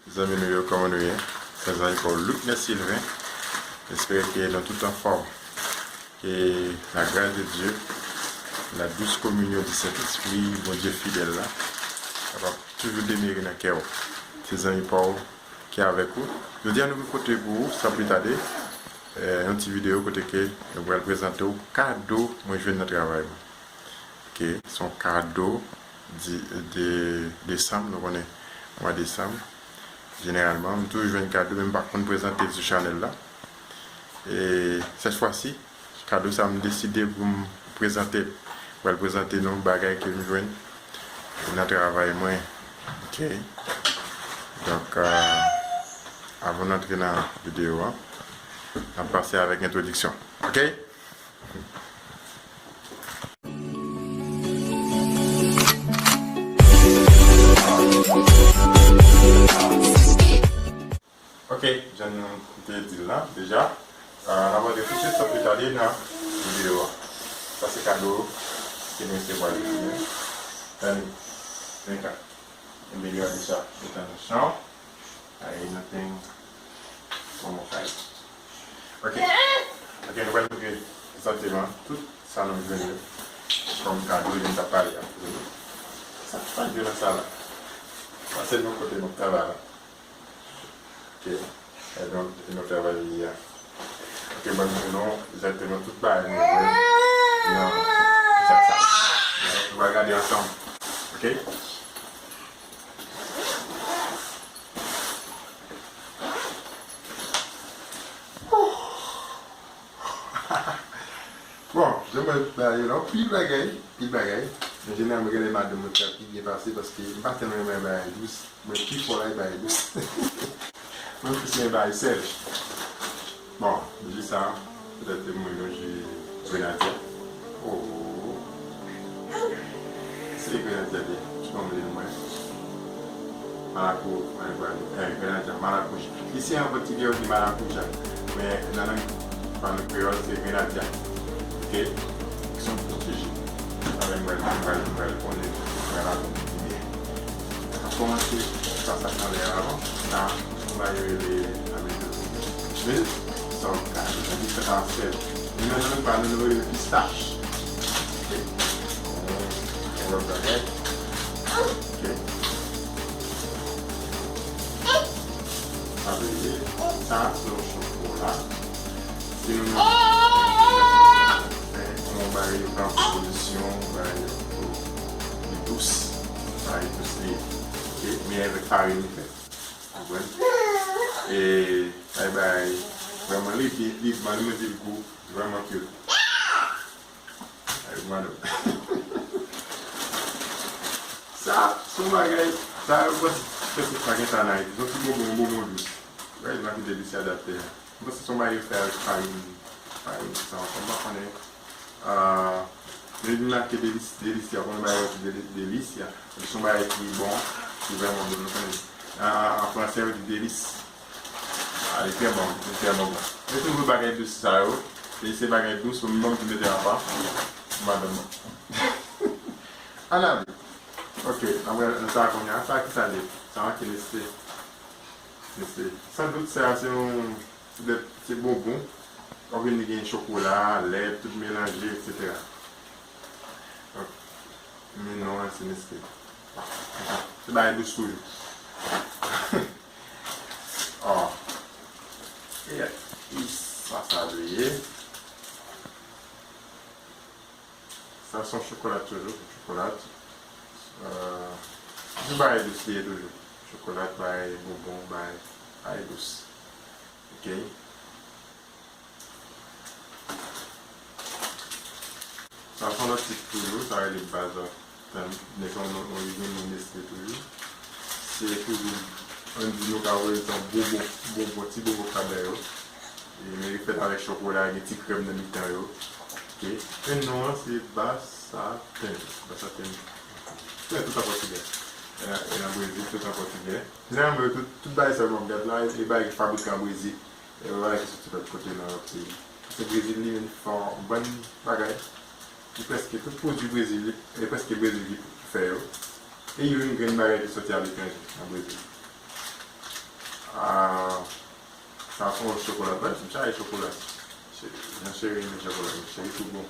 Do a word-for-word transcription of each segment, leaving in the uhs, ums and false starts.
Zanmi nou yo, kòman nou ye? Se zanmi pa w Luckner Sylvain. Espere ke nou tout anfòm. Que la grâce de Dieu, la douce communion du Saint-Esprit, Bondye fidèl la, kapab toujou demere nan kè w. Se zanmi pa w ki avèk ou. Jodi a nou vin pote pou ou, san pli tade, eh, yon ti videyo kote ke nou pral prezante w kado mwen jwenn nan travay mwen. Ok, se yon kado di, de desanm, nou konnen mwa desanm. Jeneralman, m toujou jwenn kado, men m pa konn prezante l sou chanèl la. E sèt fwa si, kado sa a m deside pou m prezante l. Mwen pral prezante nou bagay ke m jwenn nan travay mwen. Ok. Donk, euh, avan n antre nan videyo a, n ap pase avèk entwodiksyon. Ok? Ok, jan nou te di l la deja, euh, n ap antre tousuit san pli tade nan videyo a. Sa se kado ke nou resevwa jodi a. Tande, men ka. Emilio Adecha, Ethan Lachant, I ain't nothing from a fight. Ok. Ok, nou pral montre egzakteman tout sa nou jwenn yo kòm kado, e nou t ap pale a. Sa k pa gen nan sa la? Pase nou kote nou travay la. Ok. E donk, e nou travay li a. Ok, ban nou non, egzakteman tout bagay nou jwenn nan sak sa. Nou va gade ansanm. Ok? Bon, jan mwen bay yo la, pil bagay, pil bagay. An jeneral, mwen genlè madanm mwen ki ap pi byen pase paske m pa tèlman renmen bagay dous. Mwen pi fò la e bagay dous. Mwen plis renmen bagay sèl. Bon, ji sa, petèt te mwen yon ji grenadya. Oh. Se grenadya li ye, m sonje l mwen. Malakou, eh, grenadya, malakouj. Isi an pòtigè yo di malakuja, men nan lang pa nou kreyòl se grenadya. Ok? Se yon pòtigè. Avè mwen, mwen, mwen konnen, mwen la konnen ki byen. N ap kòmanse sa, sa k nan lè a avan. Sa, sa yo rele amèl de. Men, sa w ka, sa ki fèt a sèl. Men nan lang pa nou, nou rele pistach. Ok? Yon lòt bagay. Ok? Sa vle di, sa, se yon chokola. Si nou menm, fè yon bagay yo pran pozisyon, yon bagay yo li dous, bagay dous li ye. Ok? Men avèk farin li fèt. Konprann? E, bagay, bagay, vrèman, li byen, li, mwen, mwen di l gou, vrèman cute. Ay, madanm. Sa, se yon bagay, sa, yo panse, se pa gen sa nan Ayiti. Se yon ti bonbon, yon bonbon dous. Wè, jan ki delisiya dat tè a. Mwen panse se yon bagay yo fè avèk farin, farin, sa, m pa konnen. Ah, men li make delis, delisiya, konn bagay yo di deli, delisiya. Se yon bagay ki bon, ki vrèman bon, nou konnen. Ah, an fransè, yo di delis. Ah, li trè bon, li trè bon. Men toujou bagay dous sa yo. E se bagay dous, mwen menm ki mete apa. Madanm mwen. Ann ale. Ok, n ap wè nan sa a kounye a. Sa ki sa li ye? Sa manke Nestlé. Nestlé. San dout, sa se yon, se de, se bonbon. W ap jwenn li gen chokola, lèt, tout melanje, etsetera. Donk, men non an se Nestlé. Se bagay dous toujou. Oh. E, e sa, sa vle ye. Sa se yon chokolat toujou, chokolat. Euh, se bagay dous li ye toujou. Chokolat, bagay bonbon, bagay, bagay dous. Ok. Sa se yon lòt tip toujou, sa rele Baz of Tan, men se yon, yon, yon, yon Nestlé toujou. Se toujou, ann di nou ka rele sa bonbon, bonbon, ti bonbon k ap dèyè yo. E, men li fèt avèk chokola, gen ti krèm nan mitan yo. Ok. Men non an se Basaten. Basaten. Se tout an pòtigè. E, e nan Brezil, tout an pòtigè. Jeneralman, tout, tout bagay sa yo m ap gad la, e bagay ki fabrike an Brezil. E bagay ki soti lòt kote nan lòt peyi. Paske Brezil li menm fè yon bann bagay. Li prèske tout pwodui Brezil, li, e prèske Brezil ki fè yo. E yo yon grenn bagay ki soti aletranje, nan Brezil. Ah, sa se yon chokola, bèl, se sa e chokola. Se, jan cheri renmen chokola, cheri tou bon.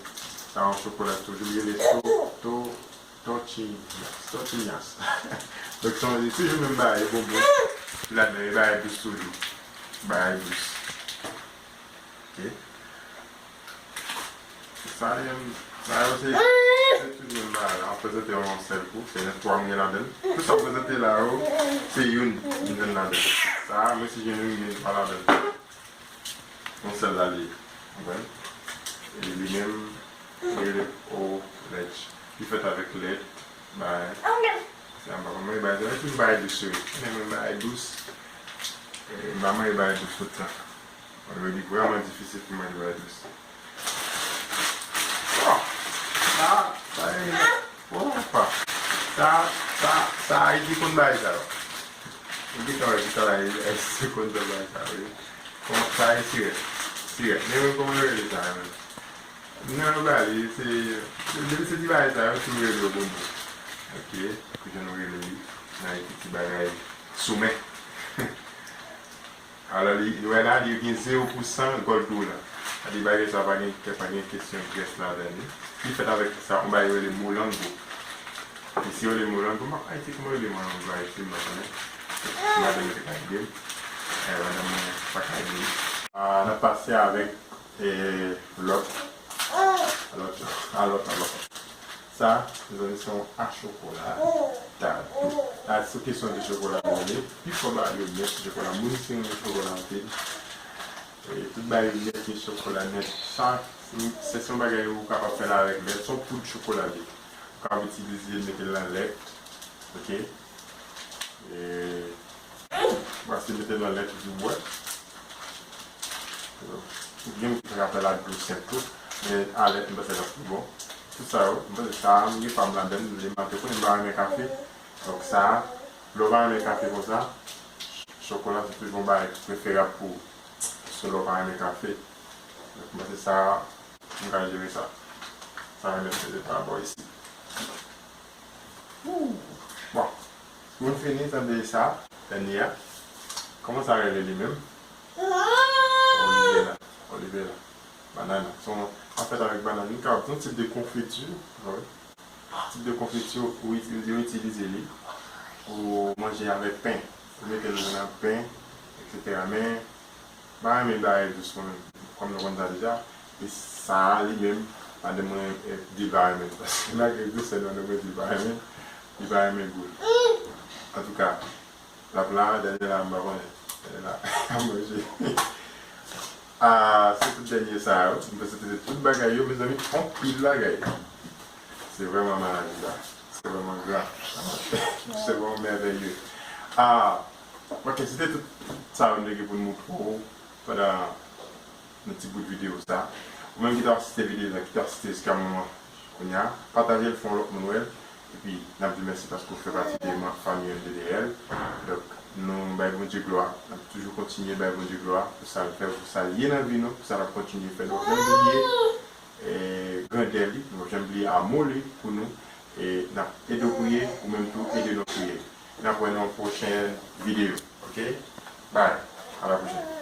Sa yon chokola toujou rele to, to, tortillas, tortillas. Donk, se yon, li toujou menm bagay, e bonbon. Ladan, e bagay dous toujou. Bagay dous. Ok. Sa li menm, sa yo se, se tout menm bagay la. An prezante yo yon sèl kou, se nèt twa m gen ladan l. Tout sa m prezante la yo, se youn m jwenn ladan l. Sa a, mwen si jwenn youn, m jwenn twa ladan l. Yon sèl la li ye. Konprann? E li menm, li rele au lait. Li fèt avèk lèt, bagay. Se a m pa konn manje bagay sa, se tout bagay dous yo ye. Men mwen bagay dous, e, m pa manje bagay dous tout tan. Mwen, li vrèman difisil pou mwen manje bagay dous. Bon, sa, sa e, bon, pa. Sa, sa, sa, Ayiti konn bagay sa yo. Ou gentan wè, gentan la, Ayiti konn bagay sa yo, wi. Bon, sa e sirèt. Sirèt. Men mwen, kòman yo rele sa yo menm? Nan, yo ba li, se, depi se ti bagay sa yo, tou rele yo bonbon. Ok, pou jan nou rele li, nan Ayiti, ti bagay sou men. Alò, li, nou wè la, li gen zewo pou san gòl dou la. Sa di bagay sa pa gen, pa gen kesyon grès ladan li. Li fèt avèk sa, yon bagay yo rele molango. E si yo rele molango, m pa, Ayiti, kòman yo rele molango Ayiti, m pa konnen. Madanm mwen te ka ede m. E, madanm mwen pa ka ede m. Ah, n ap pase avèk, e, lòt. Alò, alò, alò. Sa, mezanmi, se yon a chokola. Ta, ta, sou kesyon de chokola, mwen, pifò bagay yo nèt, chokola, moun ki renmen chokola anpil. E, tout bagay yo nèt, ki chokola nèt. Sa, se, se yon bagay ou kapab fè l avèk lèt, se yon poud chokola li ye. Ou kapab itilize l, mete l nan lèt, ok? E, ou pase mete l nan lèt, epi w bwè. Ou gen moun ki fè apèl a dlo senp tou, men a lèt, m panse l ap pi bon. Tout sa yo, m panse sa, m gen pa m ladan l, li m ap konnen m pa renmen kafe. Donk sa, lè w pa renmen kafe konsa, chokola se toujou yon bagay ki preferab pou ou. Sou lè w pa renmen kafe. Donk m panse sa, m ka jere sa. Sa renmen se pa bò isi. Wou! Bon, pou n fini, tande sa, dènye a. Kòman sa rele li menm? Olivela. Olivela. Banana. Se yon, an fèt avèk banana, li ka yon tip de konfiti, wi. Tip de konfiti, ou iti-, yo itilize li pou manje avèk pen. Ou mete l nan pen, etsetera. Men, m pa renmen bagay dous mwen menm, kòm nou konn sa deja. E sa a li menm, madanm mwen, e, di l pa renmen l. Paske malgre dousè l, madanm mwen di l pa renmen, li pa renmen gou l. Antouka, l ap la, dènye la, m pa konnen. Dènye la, ap manje. Ah, se tout dènye sa yo. M panse se tout bagay yo, mezanmi, anpil bagay. Se vrèman maladi la. Se vrèman gra. Se vrèman mèvèye. Ah, ok, se te tout sa yo nou te gen pou n moutre w pandan nan ti bout videyo sa. Ou menm ki t ap asiste videyo sa, ki t ap asiste jiska moman kounye a, pataje l, fè yon lòt moun wè l. Epi, n ap di mèsi paske w fè pati de man-, fanmi M D D L. Donk, nou bay Bondye glwa. N ap toujou kontinye bay Bondye glwa pou sa l fè, pou sa l ye nan vi nou, pou sa l ap kontinye fè. Nou p ap janm bliye, e, grandè li, nou p ap janm bliye amou li pou nou. E n ap ede w priye, ou menm tou ede nou priye. N ap wè nan yon pwochen videyo, ok? Bye, à la prochaine.